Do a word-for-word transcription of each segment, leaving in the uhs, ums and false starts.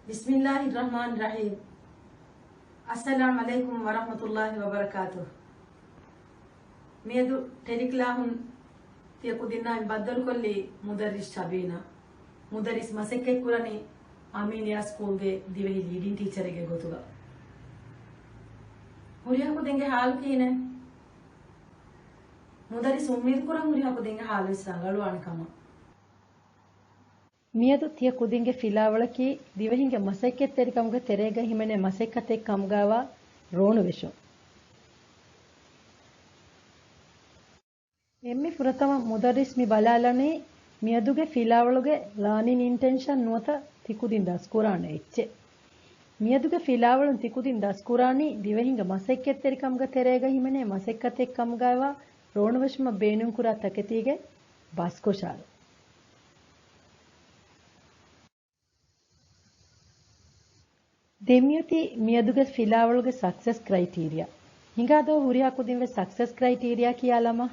ބިސްމިއްލާހިއްރަޙްމާނިއްރަޙީމް. އައްސަލާމް ޢަލައިކުމް ވަރަޙްމަތުއްލާހި ވަބަރަކާތުހު. މިއަދު ޓެލިކްލާހުން ތިޔަ ކުދިންނާއި ބައްދަލުކޮށްލީ މުދައްރިސް ޝަބީނާ. މުދައްރިސް މަސައްކަތްކުރަނީ އަމީނިޔާ ސްކޫލްގެ ދިވެހި ލީޑިން ޓީޗަރެއްގެ ގޮތުގަ. ހުރިހާ ކުދިންގެ ހާލު ކިހިނެއް؟ މުދައްރިސް އުއްމީދުކުރަން ހުރިހާ ކުދިންގެ ހާލުވެސް ރަނގަޅުވާނެ ކަމަށް. މިއަދު ތިޔަ ކުދިންގެ ފިލާވަޅަކީ ދިވެހިންގެ މަސައްކަތްތެރިކަމުގެ ތެރޭގަ ހިމެނޭ މަސައްކަތެއް ކަމުގައިވާ ރޯނުވެށުން. އެންމެ ފުރަތަމަ މުދައްރިސް މި ބަލާލަނީ މިއަދުގެ ފިލާވަޅުގެ ލާނިން އިންޓެންޝަން ނުވަތަ ތިކުދިން ދަސްކުރާނެ އެއްޗެއް. މިއަދުގެ ފިލާވަޅުން ތިކުދިން ދަސްކުރާނީ ދިވެހިންގެ މަސައްކަތްތެރިކަމުގެ ތެރޭގަ ހިމެނޭ މަސައްކަތެއް ކަމުގައިވާ ރޯނުވެށުމަށް ބޭނުންކުރާ ތަކެތީގެ ބަސްކޮށާރު. ދެން މިއޮތީ މިއަދުގެ ފިލާވަޅުގެ ސަކްސެސް ކްރައިޓީރިއާ. ހިނގާދޯ ހުރިހާ ކުދިން ވެސް ސަކްސެސް ކްރައިޓީރިއާ ކިޔާލަމާ.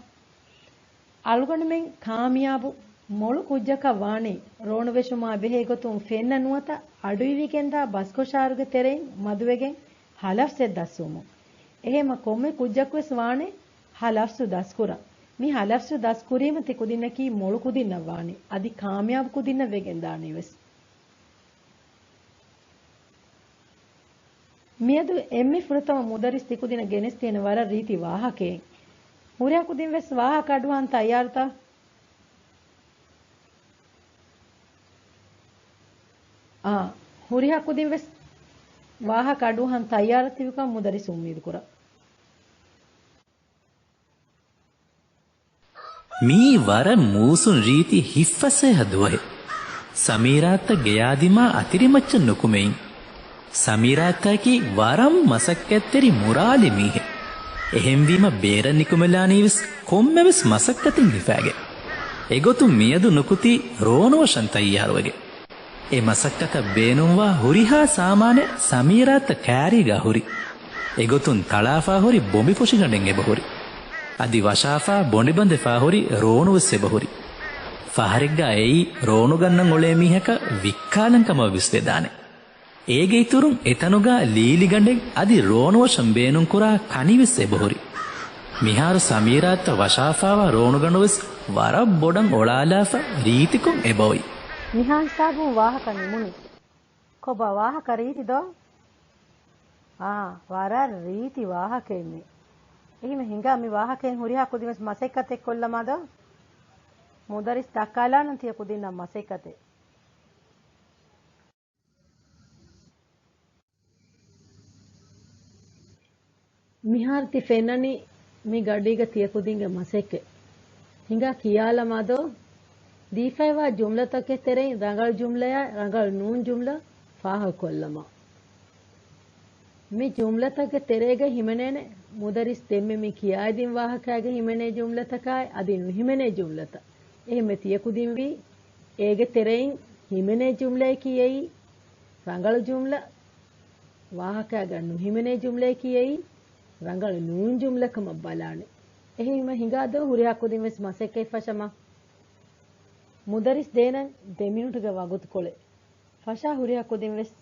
އަޅުގަނޑުމެން ކާމިޔާބު މޮޅު ކުއްޖަކަށް ވާނީ ރޯނުވެށުމާ ބެހޭ ގޮތުން ފެންނަ ނުވަތަ އަޑުއިވިގެންދާ ބަސްކޮށާރުގެ ތެރެއިން މަދުވެގެން ހަލަފްސެއް ދަސްވުމުން. އެހެމަ ކޮންމެ ކުއްޖަކުވެސް ވާނެ ހަލަފްސު ދަސްކުރަން. މި ހަލަފްސު ދަސްކުރީމަ ތި ކުދިންނަކީ މޮޅު ކުދިންނަށް ވާނީ. އަދި ކާމިޔާބު ކުދިންނަށް ވެގެންދާނީ ވެސް. މިއަދު އެންމެ ފުރަތަމަ މުދައްރިސް ތިކުދިނަށް ގެނެސްދޭނެ ވަރަށް ރީތި ވާހަކައެއް. ހުރިހާ ކުދިން ވެސް ވާހަކަ އަޑުއަހަން ތައްޔާރުތަ؟ އާ، ހުރިހާ ކުދިން ވެސް ވާހަކަ އަޑުއަހަން ތައްޔާރަށް ތިބިކަން މުދައްރިސް އުއްމީދުކުރަން. މިއީ ވަރަށް މޫސުން ރީތި ހިތްފަސޭހަ ދުވަހެއް. ސަމީރާއްތަ ގެޔާދިމާ އަތިރިމައްޗަށް ނުކުމެއިން. ސަމީރާއްތަކީ ވަރަށް މަސައްކަތްތެރި މުރާލި މީހެއް. އެހެންވީމަ ބޭރަށް ނިކުމެލާނީވެސް ކޮންމެވެސް މަސައްކަތެއް ހިފާގެން. އެގޮތުން މިއަދު ނުކުތީ ރޯނުވަށަން ތައްޔާރުވެގެން. އެ މަސައްކަތަށް ބޭނުންވާ ހުރިހާ ސާމާނެއް ސަމީރާއްތަ ކާރީގަ ހުރި. އެގޮތުން ތަޅާފާ ހުރި ބޮނބިފުށިގަނޑެއް އެބަހުރި. އަދި ވަށާފާ ބޮނޑިބަނދެފާ ހުރި ރޯނުވެސް އެބަހުރި. ފަހަރެއްގަ އެއީ ރޯނުގަންނަން އުޅޭ މީހަކަށް ވިއްކާލަން ކަމަށް ވެސް ވެދާނެ. އޭގެ އިތުރުން އެތަނުގަ ލީލިގަނޑެއް އަދި ރޯނުވަށަން ބޭނުންކުރާ ކަނިވެސް އެބަހުރި. މިހާރު ސަމީރާއްތަ ވަށާފާވާ ރޯނުގަނޑުވެސް ވަރަށް ބޮޑަށް އޮޅާލާފަ ރީތިކޮށް އެބައޮތް. މިހާ ހިސާބުން ވާހަކަ ނިމުނީ. ކޮބާ ވާހަކަ ރީތި ދޯ؟ އާ، ވަރަށް ރީތި ވާހަކައެއް މީ. އެހިމެ ހިނގާ މި ވާހަކައިން ހުރިހާ ކުދިންވެސް މަސައްކަތެއް ކޮށްލަމާ ދޯ؟ މުދައްރިސް ދައްކާލާނަން ތިޔަ ކުދިންނަށް މަސައްކަތެއް. މިހާރު ތި ފެންނަނީ މި ގަޑީގަ ތިޔަ ކުދިންގެ މަސައްކަތް. ހިނގާ ކިޔާލަމާ ދޯ؟ ދީފައިވާ ޖުމްލަތަކެއް ތެރެއިން ރަނގަޅު ޖުމްލަޔާ ރަނގަޅު ނޫން ޖުމްލަ ފާހަގަކޮށްލަމާ. މި ޖުމްލަތަކެއް ތެރޭގަ ހިމެނޭނެ މުދައްރިސް ދެންމެ މި ކިޔައިދިން ވާހަކައިގަ ހިމެނޭ ޖުމްލަތަކާއި އަދި ނުހިމެނޭ ޖުމްލަތައް. އެހެންމެ ތިޔަ ކުދިންވީ އޭގެ ތެރެއިން ހިމެނޭ ޖުމްލައަކީ އެއީ ރަނގަޅު ޖުމްލަ، ވާހަކައިގަ ނުހިމެނޭ ޖުމްލައަކީ އެއީ ރަނގަޅު ނޫން ޖުމްލަ ކަމަށް ބަލާނެ. އެހެންވީމަ ހިނގާ ދޯ ހުރިހާ ކުދިން ވެސް މަސައްކަތް ފަށަމާ. މުދައްރިސް ދޭނަން ދެ މިނުޓުގެ ވަގުތުކޮޅެއް. ފަށާ ހުރިހާ ކުދިން ވެސް.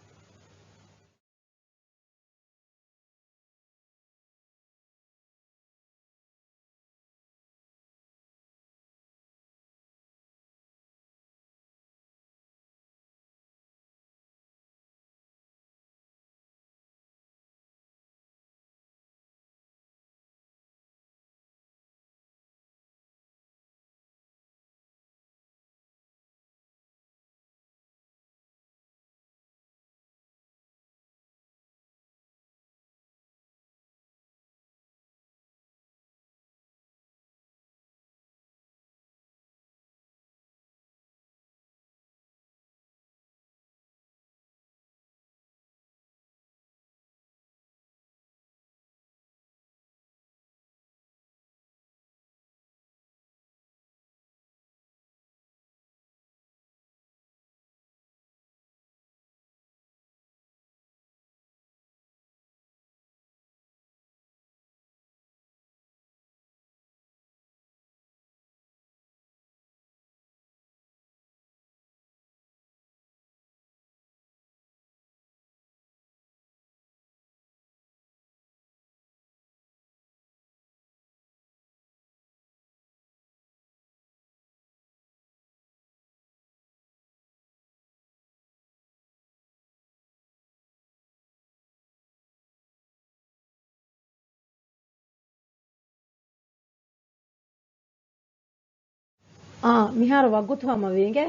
އާ، މިހާރު ވަގުތު ހަމަވީ އިނގޭ.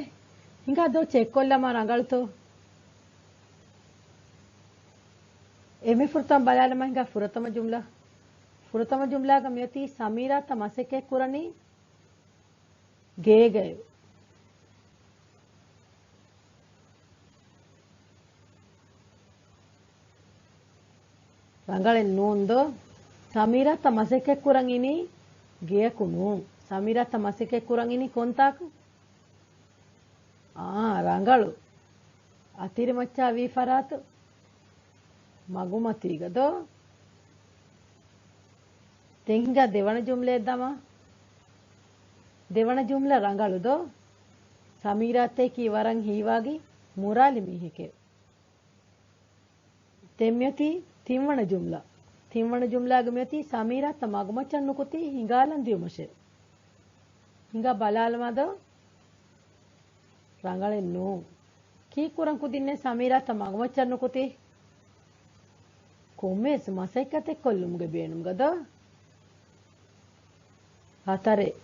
ހިނގާ ދޯ ޗެކްކޮށްލަމާ ރަނގަޅުތޯ؟ އެންމެ ފުރަތަމަ ބަލާލަމާ ހިނގާ ފުރަތަމަ ޖުމްލަ. ފުރަތަމަ ޖުމްލާގަ މިއޮތީ ސަމީރާތަ މަސައްކަތް ކުރަނީ ގޭގައެވެ. ރަނގަޅެއް ނޫން ދޯ؟ ސަމީރާތަ މަސައްކަތް ކުރަން އިނީ ގެޔަކު ނޫން. ސަމީރާތަ މަސައްކަތް ކުރަން އިނީ ކޮންތާކު؟ އާ، ރަނގަޅު. އަތިރިމައްޗާ ވީ ފަރާތު މަގުމަތީގަ ދޯ؟ ދެން ހިނގާ ދެވަނަ ޖުމްލައެއް ދަމާ. ދެވަނަ ޖުމްލަ ރަނގަޅު ދޯ؟ ސަމީރާތަކީ ވަރަށް ހީވާގި މުރާލި މީހެކެވެ. ދެން މިއޮތީ ތިންވަނަ ޖުމްލަ. ތިންވަނަ ޖުމްލާގަ މިއޮތީ ސަމީރާތަ މަގުމައްޗަށް ނުކުތީ ހިނގާލަން ދިޔުމަށެވެ. ހިނގާ ބަލާލަމާ ދޯ؟ ރަނގަޅެއް ނޫން. ކީއްކުރަން ކުދިންނޭ ސަމީރާތަ މަގުމައްޗަށް ނުކުތީ؟ ކޮންމެވެސް މަސައްކަތެއް ކޮށްލުމުގެ ބޭނުމުގަ ދޯ؟ ހަތަރެއް.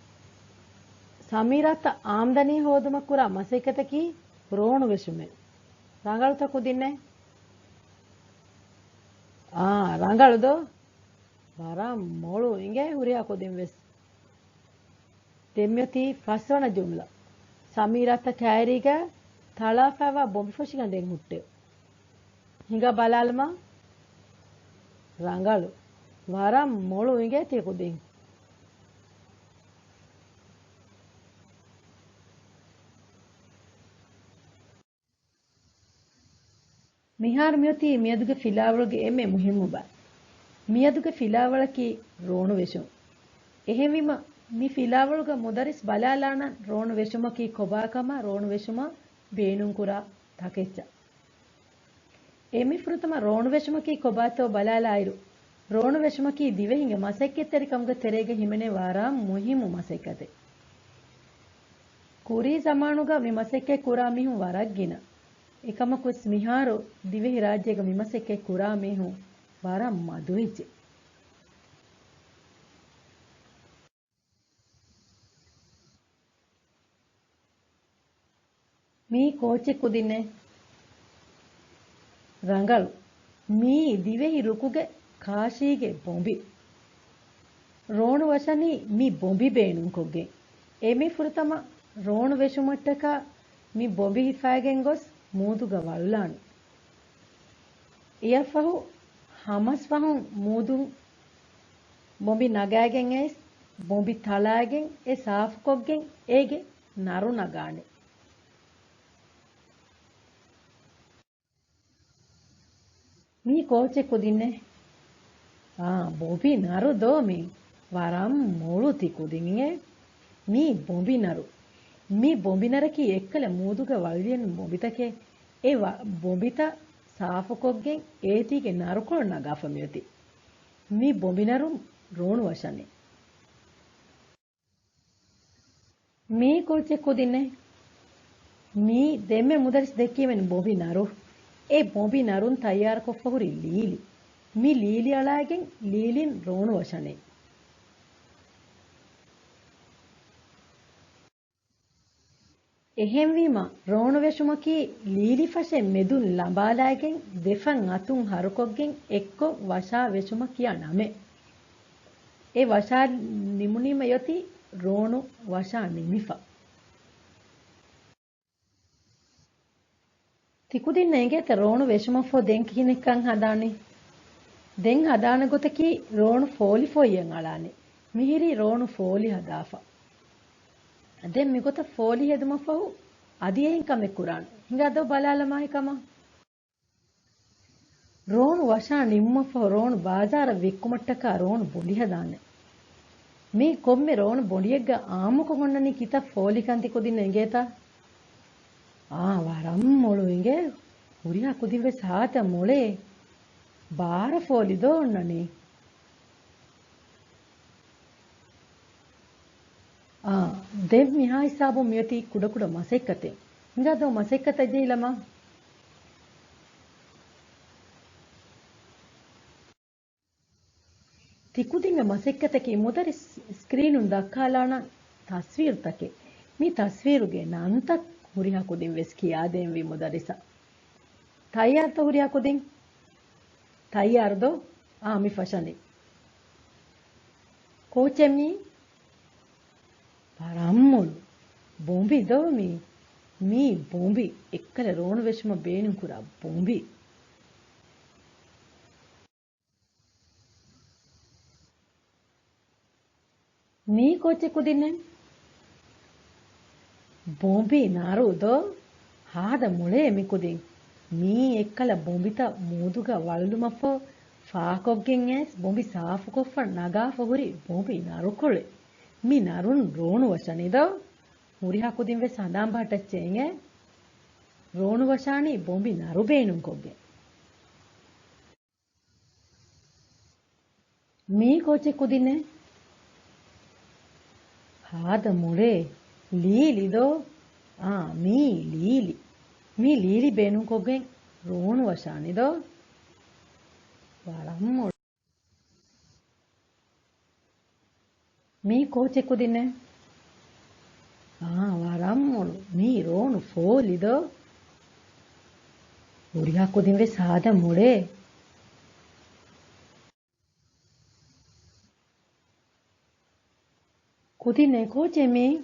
ސަމީރާތަ އާމްދަނީ ހޯދުމަށް ކުރާ މަސައްކަތަކީ ރޯނު ވެށުމެއް. ރަނގަޅުތަ ކުދިންނޭ؟ އާ، ރަނގަޅު ދޯ؟ ވަރަށް މޮޅު އިނގޭ ހުރިހާ ކުދިން ވެސް. ދެން މިއޮތީ ފަސްވަނަ ޖުމްލަ. ސަމީރާތަ ޓައިރީގަ ތަޅާފައިވާ ބޮނބިފޮށިގަނޑެއް ހުއްޓެވެ. ހިނގާ ބަލާލަމާ. ރަނގަޅު. ވަރަށް މޮޅު އިނގޭތީ ކުދިން. މިހާރު މިއޮތީ މިއަދުގެ ފިލާވަޅުގެ އެންމެ މުހިއްމު ބައި. މިއަދުގެ ފިލާވަޅަކީ ރޯނު ވެށުން. އެހެންވީމަ، މި ފިލާވަޅުގަ މުދައްރިސް ބަލާލާނަން ރޯނު ވެށުމަކީ ކޮބާކަމާ، ރޯނު ވެށުމަށް ބޭނުންކުރާ ތަކެއްޗަށް. އެންމެ ފުރަތަމަ ރޯނު ވެށުމަކީ ކޮބާތޯ ބަލާލާއިރު، ރޯނު ވެށުމަކީ ދިވެހިންގެ މަސައްކަތްތެރިކަމުގެ ތެރޭގަ ހިމެނޭ ވަރަށް މުހިއްމު މަސައްކަތެއް. ކުރީ ޒަމާނުގަ މި މަސައްކަތް ކުރާ މީހުން ވަރަށް ގިނަ. އެކަމަކުވެސް މިހާރު ދިވެހިރާއްޖޭގަ މި މަސައްކަތް ކުރާ މީހުން ވަރަށް މަދުވެއްޖެ. މީ ކޯޗެއް ކުދިންނޭ؟ ރަނގަޅު. މީ ދިވެހި ރުކުގެ ކާށީގެ ބޮނބި. ރޯނު ވަށަނީ މި ބޮނބި ބޭނުންކޮށްގެން. އެންމެ ފުރަތަމަ ރޯނު ވެށުމަށްޓަކާ މި ބޮނބި ހިފައިގެން ގޮސް މޫދުގަ ވަޅުލާނެ. އެއަށްފަހު ހަމަސް ފަހުން މޫދުން ބޮނބި ނަގާގެން އައިސް، ބޮނބި ތަޅާގެން އެ ސާފުކޮށްގެން އޭގެ ނަރު ނަގާނެ. މީ ކޯޗެއް ކުދިންނޭ؟ އާ، ބޮނބި ނަރު ދޯ މީ؟ ވަރަށް މޮޅު ތި ކުދިން އިނގޭ. މީ ބޮނބި ނަރު. މީ ބޮނބި ނަރަކީ އެއްކަލަ މޫދުގަ ވަޅުލި ބޮނބިތަކެއް. އެ ވަ-، ބޮނބިތައް ސާފުކޮށްގެން އޭތީގެ ނަރުކޮޅު ނަގާފަ މިއޮތީ. މި ބޮނބި ނަރުން ރޯނު ވަށަނީ. މީ ކޯޗެއް ކުދިންނޭ؟ މީ ދެންމެ މުދައްރިސް ދެއްކީމެން ބޮނބި ނަރު. އެ ބޮނބި ނަރުން ތައްޔާރުކޮށްފަ ހުރި ލީލި. މި ލީލި އަޅާގެން ލީލިން ރޯނު ވަށަނީ. އެހެންވީމަ، ރޯނު ވެށުމަކީ ލީލި ފަށެއް މެދުން ލަނބާލާގެން ދެފަން އަތުން ހަރުކޮށްގެން އެއްކޮށް ވަށާ ވެށުމަކިޔާ ނަމެއް. އެ ވަށާ ނިމުނީމަ އޮތީ ރޯނު ވަށާ ނިމިފަ. ތިކުދިންނަށް އެނގޭތަ ރޯނު ވެށުމަށްފަހު ދެން ކިހިނެއްކަން ހަދާނީ؟ ދެން ހަދާނެ ގޮތަކީ ރޯނު ފޯލި ފޮއްޔަށް އަޅާނީ. މިހިރީ ރޯނު ފޯލި ހަދާފަ. ދެން މިގޮތަށް ފޯލި ހެދުމަށްފަހު އަދި އެހެން ކަމެއް ކުރާނެ. ހިނގާ ދޯ ބަލާލަމާ އެކަމަށް. ރޯނު ވަށާ ނިމުމަށްފަހު ރޯނު ބާޒާރަށް ވިއްކުމަށްޓަކާ ރޯނު ބޮނޑި ހަދާނެ. މީ ކޮންމެ ރޯނު ބޮނޑިއެއްގަ އާއްމުކޮށް އޮންނަނީ ކިތައް ފޯލިކަން ތި ކުދިންނަށް އެނގޭތަ؟ އާ، ވަރަށް މޮޅު އިނގޭ. ހުރިހާ ކުދިން ވެސް ހާތައް މޮޅޭ. ބާރަ ފޯލި ދޯ އޮންނަނީ. އާ، ދެން މިހާ ހިސާބުން މިއޮތީ ކުޑަކުޑަ މަސައްކަތެއް. ހިނގާ ދޯ މަސައްކަތަށް ޖެހިލަމާ. ތިކުދިންގެ މަސައްކަތަކީ މުދައްރިސް ސްކްރީނުން ދައްކާލާނަން ތަސްވީރުތަކެއް. މި ތަސްވީރުގެ ނަންތައް ހުރިހާ ކުދިން ވެސް ކިޔާދޭންވީ މުދައްރިސަށް. ތައްޔާރުތަ ހުރިހާ ކުދިން؟ ތައްޔާރު ދޯ؟ އާ، މި ފަށަނީ. ކޯޗެއް މީ؟ ވަރަށް މޮޅު. ބޮނބި ދޯ މީ؟ މީ ބޮނބި. އެއްކަލަ ރޯނު ވެށުމަށް ބޭނުންކުރާ ބޮނބި. މީ ކޯޗެއް ކުދިންނޭ؟ ބޮނބި ނަރު ދޯ؟ ހާދަ މޮޅޭ މި ކުދިން. މީ އެއްކަލަ ބޮނބިތައް މޫދުގަ ވަޅުލުމަށްފަހު ފާކޮށްގެން އައިސް ބޮނބި ސާފުކޮށްފަ ނަގާފަ ހުރި ބޮނބި ނަރުކޮޅެއް. މި ނަރުން ރޯނު ވަށަނީ ދޯ؟ ހުރިހާ ކުދިން ވެސް ހަނދާން ބަހައްޓައްޗޭ އިނގޭ. ރޯނު ވަށާނީ ބޮނބި ނަރު ބޭނުންކޮށްގެން. މީ ކޯޗެއް ކުދިންނޭ؟ ހާދަ މޮޅޭ. ލީލި ދޯ؟ އާ، މީ ލީލި. މީ ލީލި ބޭނުންކޮށްގެން ރޯނު ވަށާނީ ދޯ؟ ވަރަށް މޮޅު. މީ ކޯޗެއް ކުދިންނޭ؟ އާ، ވަރަށް މޮޅު. މީ ރޯނު ފޯލި ދޯ؟ ހުރިހާ ކުދިން ވެސް ހާދަ މޮޅޭ. ކުދިންނޭ ކޯޗެއް މީ؟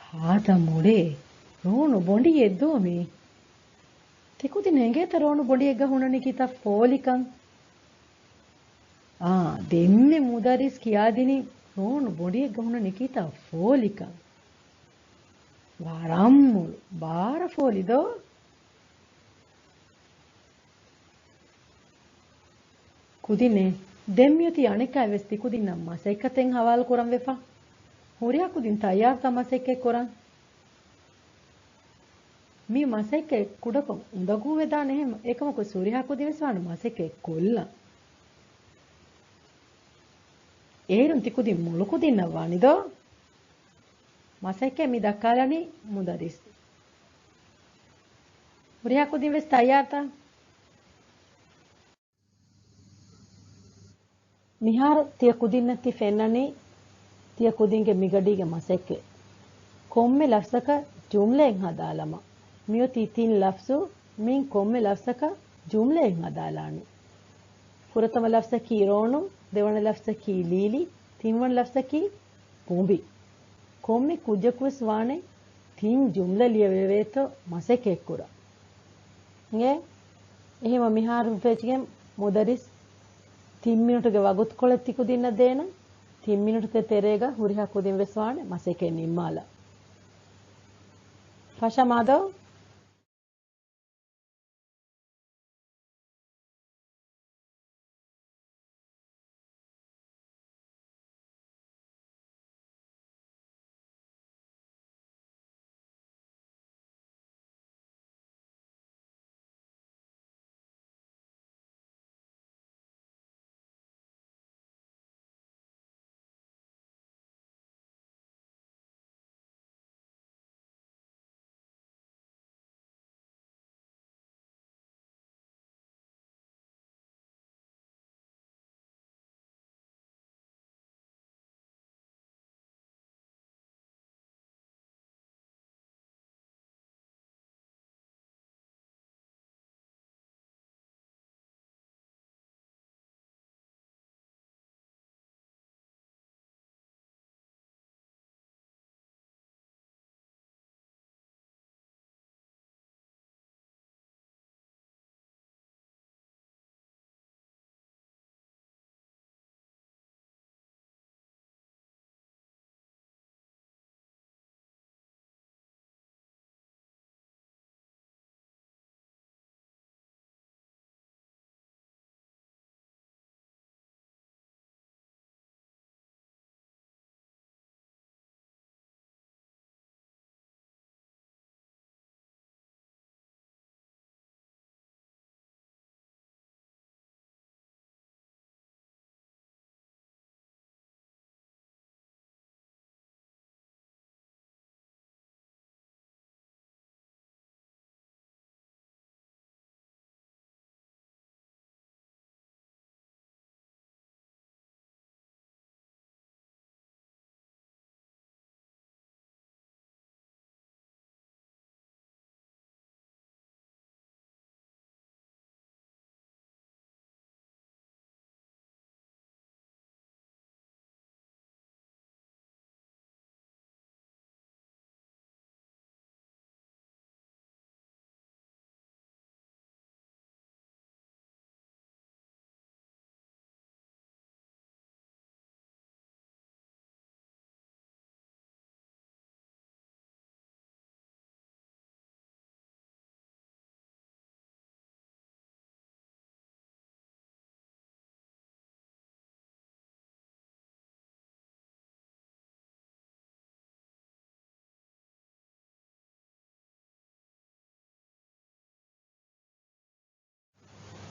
ހާދަ މޮޅޭ. ރޯނު ބޮނޑިއެއް ދޯ މީ؟ ތިކުދިން އެނގޭތަ ރޯނު ބޮނޑިއެއްގަ ހުންނަނީ ކިތައް ފޯލިކަން؟ އާ، ދެންމެ މުދައްރިސް ކިޔާދިނީ ރޯނު ބޮނޑިއެއްގަ ހުންނަނީ ކިތައް ފޯލިކަން. ވަރަށް މޮޅު. ބާރަ ފޯލި ދޯ؟ ކުދިންނޭ، ދެން މިއޮތީ އަނެއްކާވެސް ތިކުދިންނަށް މަސައްކަތެއް ހަވާލު ކުރަން ވެފަ. ހުރިހާ ކުދިން ތައްޔާރުތަ މަސައްކަތް ކުރަން؟ މި މަސައްކަތް ކުޑަކޮށް އުނދަގޫވެދާނެހެން އެކަމަކު ހުރިހާ ކުދިން ވެސް ވާނެ މަސައްކަތް ކޮށްލަން. އޭރުން ތިކުދިން މޮޅު ކުދިންނަށް ވާނި ދޯ؟ މަސައްކަތް މި ދައްކާލަނީ މުދައްރިސް. ހުރިހާ ކުދިން ވެސް ތައްޔާރުތަ؟ މިހާރު ތިޔަ ކުދިންނަށް ތި ފެންނަނީ ތިޔަ ކުދިންގެ މިގަޑީގެ މަސައްކަތް. ކޮންމެ ލަފްޒަކަށް ޖުމްލައެއް ހަދާލަމާ. މިއޮތީ ތިން ލަފްޒު، މިން ކޮންމެ ލަފްޒަކަށް ޖުމްލައެއް ހަދާލާނީ. ފުރަތަމަ ލަފްޒަކީ ރޯނު، ދެވަނަ ލަފްޒަކީ ލީލި، ތިންވަނަ ލަފްޒަކީ ބޮނބި. ކޮންމެ ކުއްޖަކުވެސް ވާނެ ތިން ޖުމްލަ ލިޔެވޭތޯ މަސައްކަތްކުރަން. އިނގޭ؟ އެހެންވީމަ މިހާރު ފެށިގެން މުދައްރިސް ތިން މިނުޓުގެ ވަގުތުކޮޅެއް ތިކުދިންނަށް ދޭނަން. ތިން މިނުޓުގެ ތެރޭގަ ހުރިހާ ކުދިން ވެސް ވާނެ މަސައްކަތް ނިންމާލަން. ފަށަމާދޯ.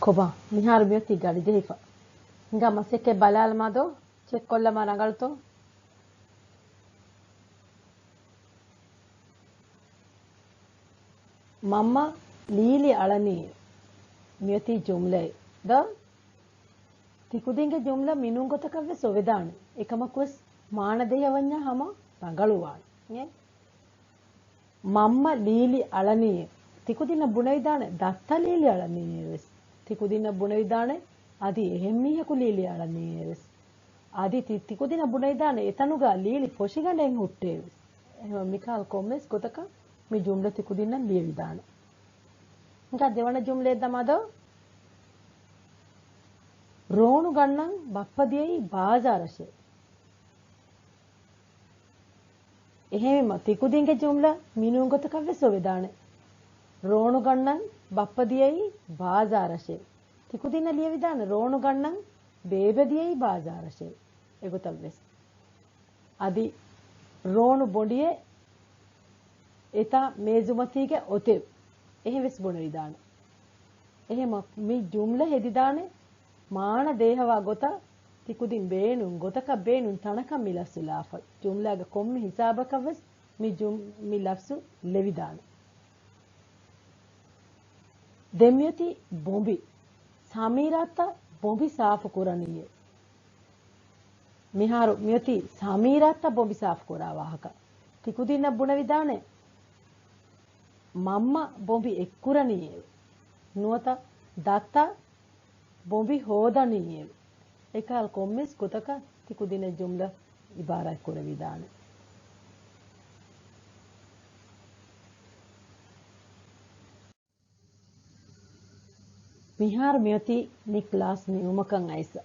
ކޮބާ، މިހާރު މިއޮތީ ގަޑިޖެހިފަ. ހިނގާ މަސައްކަތް ބަލާލަމާދޯ، ޗެކް ކޮށްލަމާ ރަނގަޅުތޯ؟ މަންމަ ލީލި އަޅަނީ މިއޮތީ ޖުމްލައެއް ދޯ؟ ތިކުދިންގެ ޖުމްލަ މިނޫން ގޮތަކަށް ވެސް އޮވެދާނެ. އެކަމަކު ވެސް މާނަ ދޭހަވަންޏާ ހަމަ ރަނގަޅުވާނެ. އެ؟ މަންމަ ލީލި އަޅަނީއޭ. ތިކުދިންނަށް ބުނެވިދާނެ ދައްތަ ލީލި އަޅަނީއޭ ވެސް. ތިކުދިންނަށް ބުނެވިދާނެ އަދި އެހެން މީހަކު ލީލި އަޅަނީއޭ ވެސް. އަދި ތި، ތިކުދިންނަށް ބުނެވިދާނެ އެތަނުގަ ލީލި ފޮށިގަނޑެއް ހުއްޓޭ ވެސް. އެހެންވެ މިކަހަލަ ކޮންމެސް ގޮތަކަށް މި ޖުމްލަ ތިކުދިންނަށް ލިޔެވިދާނެ. ހިނގާ ދެވަނަ ޖުމްލައެއް ދަމާދޯ. ރޯނު ގަންނަން ބައްޕަ ދިޔައީ ބާޒާރަށޭ. އެހެންވީމަ ތިކުދިންގެ ޖުމްލަ މިނޫން ގޮތަކަށް ވެސް އޮވެދާނެ. ރޯނު ގަންނަން ބައްޕަ ދިޔައީ ބާޒާރަށޭ. ތިކުދިންނަށް ލިޔެވިދާނެ ރޯނު ގަންނަން ބޭބެ ދިޔައީ ބާޒާރަށޭ. އެގޮތަށް ވެސް. އަދި ރޯނު ބޮނޑިއެއް އެތާ މޭޒުމަތީގެ އޮތެއް. އެހެން ވެސް ބުނެވިދާނެ. އެހެމަ މި ޖުމްލަ ހެދިދާނެ މާނަ ދޭހަވާ ގޮތަށް ތިކުދިން ބޭނުން ގޮތަކަށް ބޭނުން ތަނަކަށް މި ލަފްޒު ލާފަ. ޖުމްލާގެ ކޮންމެ ހިސާބަކަށް ވެސް މި ޖުމް، މި ލަފްޒު ލެވިދާނެ. ދެން މިއޮތީ ބޮނބި. ސަމީރާއަށްތަ ބޮނބި ސާފު ކުރަނީއޭ. މިހާރު މިއޮތީ ސަމީރާއަށްތަ ބޮނބި ސާފު ކުރާ ވާހަކަ. ތިކުދިންނަށް ބުނެވިދާނެ މަންމަ ބޮނބި އެއްކުރަނީއޭ. ނުވަތަ ދައްތަ ބޮނބި ހޯދަނީއޭ. އެކަހަލަ ކޮންމެސް ގޮތަކަށް ތިކުދިންނަށް ޖުމްލަ އިބާރާތް ކުރެވިދާނެ. މިހާރު މިއޮތީ މި ކްލާސް ނިމުމަކަށް އައިސް.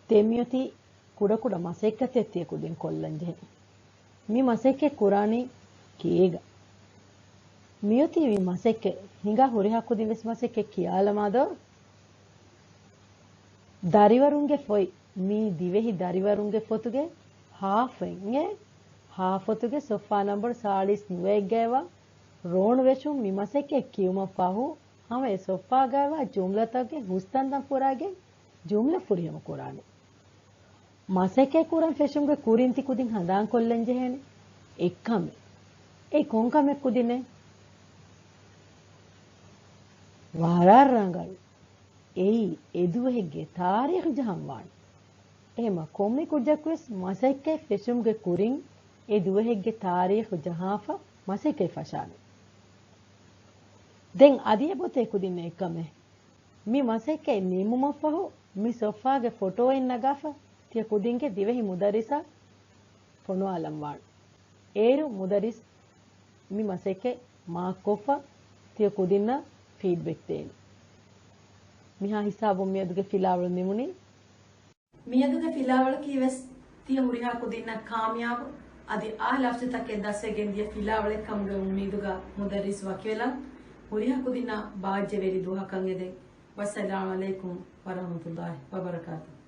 ދެން މިއޮތީ ކުޑަކުޑަ މަސައްކަތެއް ތިޔަ ކުދިން ކޮށްލަން ޖެހޭ. މި މަސައްކަތް ކުރާނީ ކޭގަ. މިއޮތީ މި މަސައްކަތް ހިނގާ ހުރިހާ ކުދިން ވެސް މަސައްކަތް ކިޔާލަމާދޯ. ދަރިވަރުންގެ ފޮތް، މީ ދިވެހި ދަރިވަރުންގެ ފޮތުގެ ހާފަތް އެ، ހާފޮތުގެ ސޮފްހާ ނަންބަރު ސާޅީސް ނުވައެއްގައިވާ ރޯނު ވެށުން މި މަސައްކަތް ކިޔުމަށް ފަހު، ހަމަ އެ ސޮފްހާގައިވާ ޖުމްލަތަކުގެ ހުސްތަންތަން ފުރާގެން ޖުމްލަ ފުރިހަމަ ކުރާނެ. މަސައްކަތް ކުރަން ފެށުމުގެ ކުރިން ތި ކުދިން ހަނދާންކޮށްލަން ޖެހޭނެ އެއްކަމެއް. އެއީ ކޮން ކަމެއް ކުދިންނޭ؟ ވަރަށް ރަނގަޅު. އެއީ އެ ދުވަހެއްގެ ތާރީޚު ޖަހަން ވާނެ. އެހެމަ ކޮންމެ ކުއްޖަކުވެސް މަސައްކަތް ފެށުމުގެ ކުރިން އެ ދުވަހެއްގެ ތާރީޚު ޖަހާފަ މަސައްކަތް ފަށާނެ. ދެން އަދި އެބޮތޭ ކުދިން އެއްކަމެއް. މި މަސައްކަތް ނިމުމަށްފަހު މި ސޮފްހާގެ ފޮޓޯއެއް ނަގާފަ ތިޔަ ކުދިންގެ ދިވެހި މުދައްރިސަށް ފޮނުވާލަން ވާނެ. އޭރު މުދައްރިސް މި މަސައްކަތް މާކްކޮށްފަ ތިޔަ ކުދިންނަށް ފީޑްބެކް ދޭނެ. މިހާ ހިސާބުން މިއަދުގެ ފިލާވަޅު ނިމުނީ. މިއަދުގެ ފިލާވަޅަކީ ވެސް ތިޔަ ހުރިހާ ކުދިންނަށް ކާމިޔާބު އަދި އާ ލަފްޒުތަކެއް ދަސްވެގެން ދިޔަ ފިލާވަޅެއް ކަމުގެ އުއްމީދުގަ މުދައްރިސް ވަކިވެލަން. ހުރިހާ ކުދިންނަށް ބާއްޖަވެރި ދުވަހަކަށް އެދެން. ވައްސަލާމް ޢަލައިކުމް ވަރަޙްމަތުﷲ ވަބަރަކާތުހު.